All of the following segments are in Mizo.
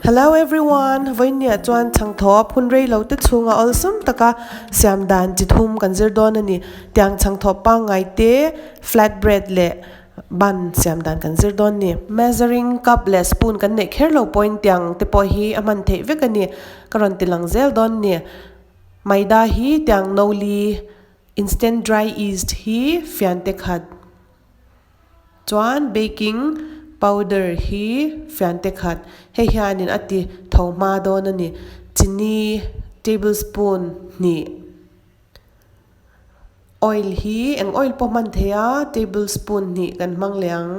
Hello everyone! Vawinia chuan chhangthawp hun rei lo te chhunga awlsam taka siam dan chi thum kan zir dawn a ni. Tiang chhangthawp pangngai te, flat bread leh bun siam dan kan zir dawn a ni. Measuring cup leh spoon kan neih kher lo pawhin tiang te pawh hi a hman theih vek a ni. Ka rawn ti lang zel dawn a ni. Maida hi tiang no li, instant dry yeast hi fian te khat. Chuan baking powder hi fiante khat hei hianin a ti tho hma dawn a ni. Chini tablespoon hnih oil hi eng oil pawh hman thei a tablespoon hnih kan hmang leh ang.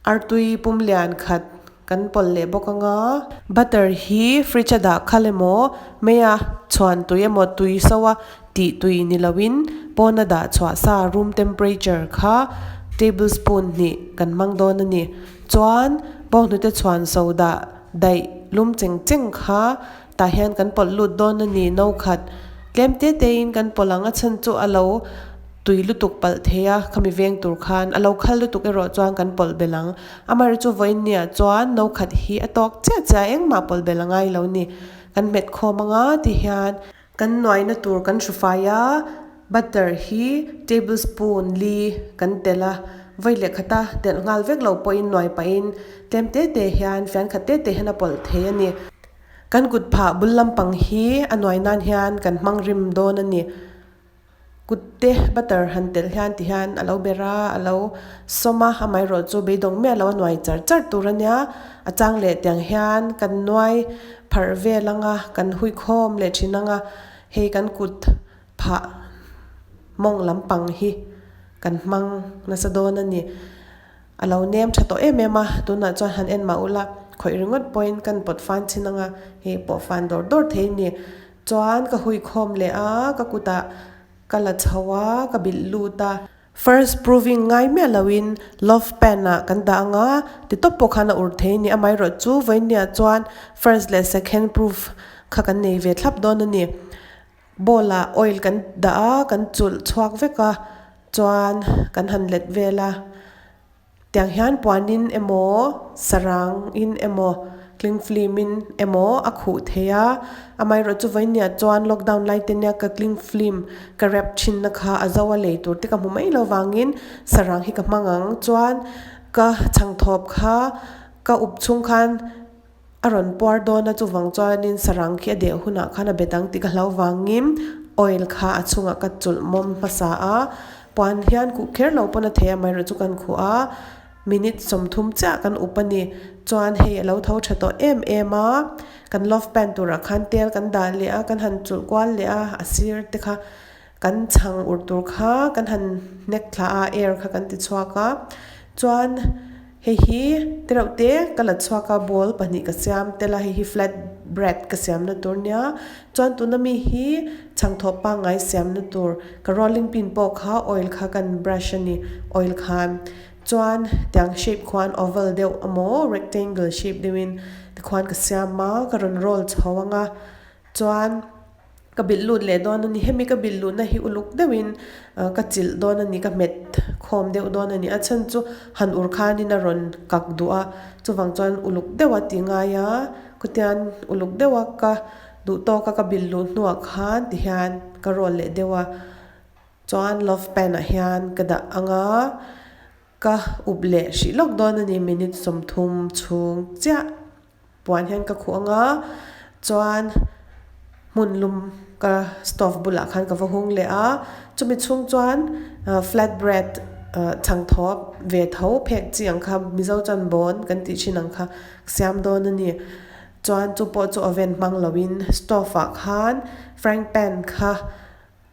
Artui pum lian khat kan pawlh leh bawk ang a. Butter hi fridge a dah khal emaw mei a chhuan tui emaw tui so a tih tui ni loin pawn a dah chhuah sa room temperature kha tablespoon hnih kan hmang dawn a ni. Chuan bawnghnute chhuan so dah daih lum cheng cheng kha tah hian kan pawlh lut dawn a ni no khat tlem te te in kan pawlh ang a chhan chu a lo tui lutuk palh thei a khami veng tur khan a lo khal lutuk erawh chuan kan pawlh belh ang amaherawhchu chu vawiin nia chuan no khat hi a tawk chiah chiah a engmah pawlh belh a ngai lo ni kan hmet khawm anga ti hian kan nuaina tur kan hru fai a butter hi tablespoon li kan telh a vawi leh khata telh nghal vek lo pawhin nuai pahin tlem te te hian fian khat te te hian a pawlh thei a ni. Kan kut phah bul lampang hi a nuai nan hian kan hmang rim dawn a ni. Kut te butter han telh hian ti hian a lo ber a, a lo sawm a, amaherawh chu beidawng miah lo a nuai char char tur a nia. A chang leh tiang hian kan nuai pharh vel ang a, kan hui khawm leh thin ang a, hei kan kut phah mawng lampang hi kan hmang nasa dawn a ni. A lo nem tha tawh em em a, tunah chuan han en mah ula, khawih ringawt pawhin kan pawt fan chin anga, hei pawh fan dawr dawr thei a ni. Chuan ka hui khawm leh a, ka kutah ka la chho a, ka bilh lut a. First proving ngai miah loin loaf pan ah kan dah anga, ti tawp pawh khan a ur thei a ni. Amaherawh chu vawinia chuan first leh second proof kha kan nei ve thlap dawn a ni. Bowl ah oil kan dah a, kan chulh chhuak vek a, chuan kan han let vel a, tiang hian puanin emaw sarang in emaw cling film in emaw a khuh thei a, amaherawh chu vawinia chuan lockdown lai te nia ka cling film ka wrap thin na kha a zo a lei tur te ka hmu mai lo vangin sarang hi ka hmang ang, chuan ka chhangthawp kha ka up chhung khan. A rawn puar dawn a, chuvang chuanin sarang khi a deh hunah khan a bet ang tih ka hlau vangin oil kha a chhungah ka chulh mawm hmasa a, puan hian khuh kher lo pawn a thei a, amaherawhchu kan khuh a, minute 30 chiah kan up a ni. Chuan hei a lo tho tha tawh em em a, kan loaf pan turah khan tel kan dah leh a, kan han chulh kual leh a, a sir te kha kan chhang ur tur kha kan han hnek thla a, air kha kan ti chhuak a, chuan. Hei hi tereuh te ka la chhuak a bowl pahnih ka siam tel a hei hi flat bread ka siamna tur nia chuan tuna mi hi chhangthawh pangngai siamna tur ka rolling pin pawh kha oil kha kan brush a ni oil khan chuan tiang shape khuan oval deuh emaw rectangle shape deuhin tikhuan ka siam a ka rawn roll chho ang a chuan. Ka bilh lut leh dawn a ni. Hemi ka bilh luhna hi uluk deuhin ka chilh dawn a ni, ka hmet khawm deuh dawn a ni. A chhan chu han ur khanin a rawn kak duh a, chuvang chuan uluk deuha ti ngai a, khutian uluk deuha ka duh tawka ka bilh luh hnuah khan tihian ka roll leh deuh a, chuan loaf pan ah hian ka dah ang a, ka up leh hrih lawk dawn a ni minute 30 chhung chiah. Puan hian ka khuh ang a, chuan hmun lum ka stove bulah khan ka va hung leh a, chumi chhung chuan flat bread chhangthawp ve tho phek chi ang kha Mizo chuan bawn kan tih thin ang kha siam dawn a ni. Chuan chu pawh chu oven hmang loin stove ah khan frying pan kha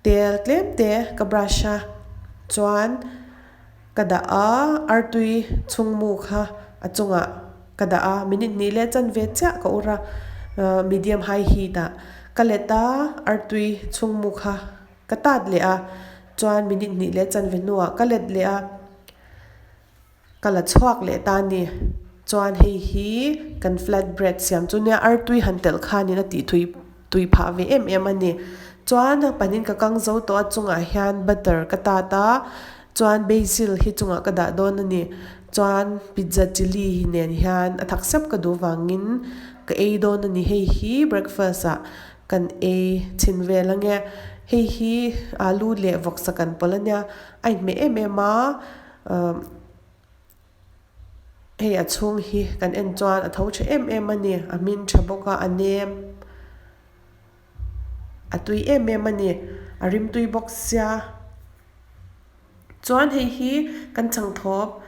Tel tlem te ka brush a chuan ka dah a artui chhungmu kha a chungah ka dah a minute hnih leh chanve chiah ka ur a medium high heat ah ka let a artui chhungmu kha ka tat leh a chuan minute hnih leh chanve hnuah ka let leh a. Ka la chhuak leh ta ni. Chuan hei hi kan flat bread siam chu nia artui han telh khanin a tih thui tui phah ve em em a ni. Chuan panin ka kang zo tawh a chungah hian butter ka tat a, chuan basil hi chungah ka dah dawn a ni. Chuan pizza chilli nen hian a thak sep ka duh vangin ka ei dawn a ni. Hei hi breakfast ah kan ei chhin vel ange. Hei hi alu leh vawksa kan pawlh a nia. A inhmeh em em a umm hei a chhung hi kan en chuan a tho tha em em a ni. A hmin tha bawk a a nem. A tui em em a ni. A rim tui bawk sia. Chuan hei hi kan changthawp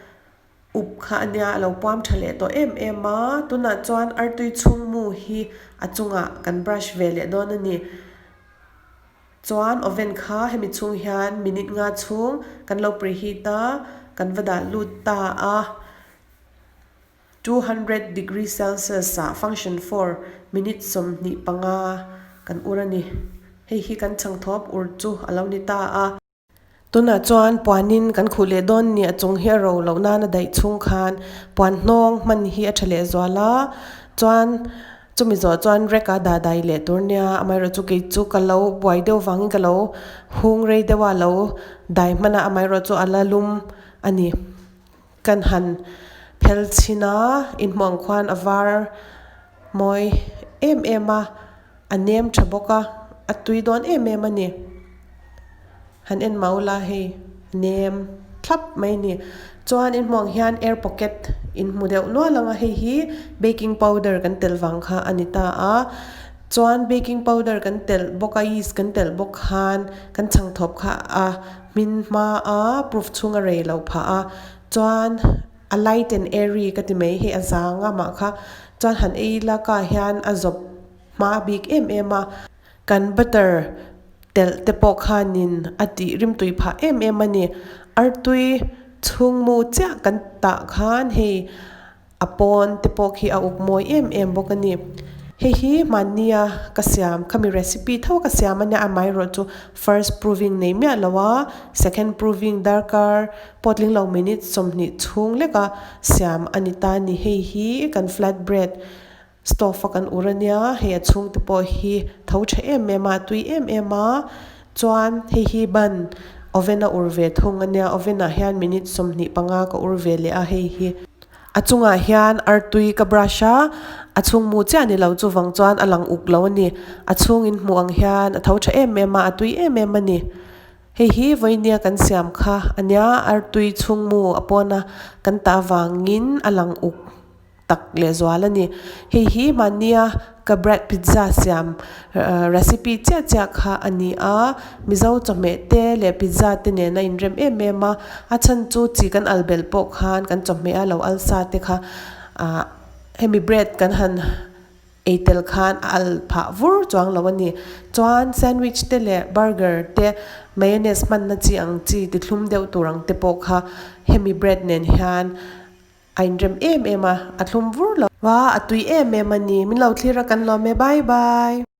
up kha a nia a lo puam tha leh tawh em em a. Tunah chuan artui chhung mu hi a chungah kan brush ve leh dawn a ni. Chuan oven kha hemi chhung hian minute nga chhung kan lo preheat a, kan va dah lut ta a. 200 degree Celsius ah function for minute 25 kan ur a ni. Hei hi kan changthawp ur chu a lo ni ta a. Tunah chuan puanin kan khuh leh dawn ni a chung hi a ro loh nan a daih chhung khan puan hnawng hman hi a tha leh zual a. Chuan chumi zawh chuan rek a dah dai leh tur nia amaherawh chu kei chu ka lo buai deuh vangin ka lo hung rei deuh a lo dai hman a amaherawh chu a la lum a ni. Kan han phel chhin a, inhmuh ang khuan a var mawi em em a, a nem tha bawk a, a tui dawn em em a ni. Han en mau la hei a nem thlap mai a ni. Chuan inhmuh ang hian air pocket inhmu deuh nual ang a, hei hi baking powder kan telh vang kha a ni ta a. Chuan baking powder kan telh bawk a, yeast kan telh bawk khan kan chhangthawp kha a. Hmin hma a proof chhung a rei lo phah a, chuan a light and airy ka ti mai hei a zang a mah kha chuan han ei la ka hian a zawp hma bik em em a, kan butter telh te pawh khanin a tih rimtui phah em em a ni, artui chhung mu chiah kan tah khan hei. A pawn te pawh khi a uk mawi em em bawk a ni. Hei hi hmannia ka siam khami recipe tho ka siam a nia amaherawh chu first proving nei miah lo a second proving darkar pawh tling lo minute 20 chhung leka siam a ni ta a ni. Hei hi kan flat bread stove a kan ur a nia hei a chhung te pawh hi tho tha em em a a tui em em a chuan hei hi ban oven a ur ve thung a nia oven ah hian minute 25 ka ur ve leh a hei hi. A chungah hian artui ka brush a, a chhung mu chiah ni lo chuvang chuan a lang uk lo a ni. A chhung in hmuh ang hian a tho tha em em a, a tui em em a ni. Hei hi vawinia kan siam kha a nia, artui chhung mu a pawn a kan tah avangin a lang uk tak lehzual a ni. Hei hi hmannia ka bread pizza siam recipe chiah chiah kha a ni a, Mizo chawhmeh te leh pizza te nen a inrem em em a, a chhan chu chi kan al belh pawh khan kan chawhmeh a lo al sa te kha ah hemi bread kan han ei tel khan a al phah vur chuang lo a ni. Chuan sandwich te leh burger te mayonnaise hmanna chi ang chi ti thlum deuh tur ang te pawh kha hemi bread nen hian A inrem em em a, a thlum vur lo. Va, a tui em em a ni. Min lo thlir a kan lawm e. Bye bye.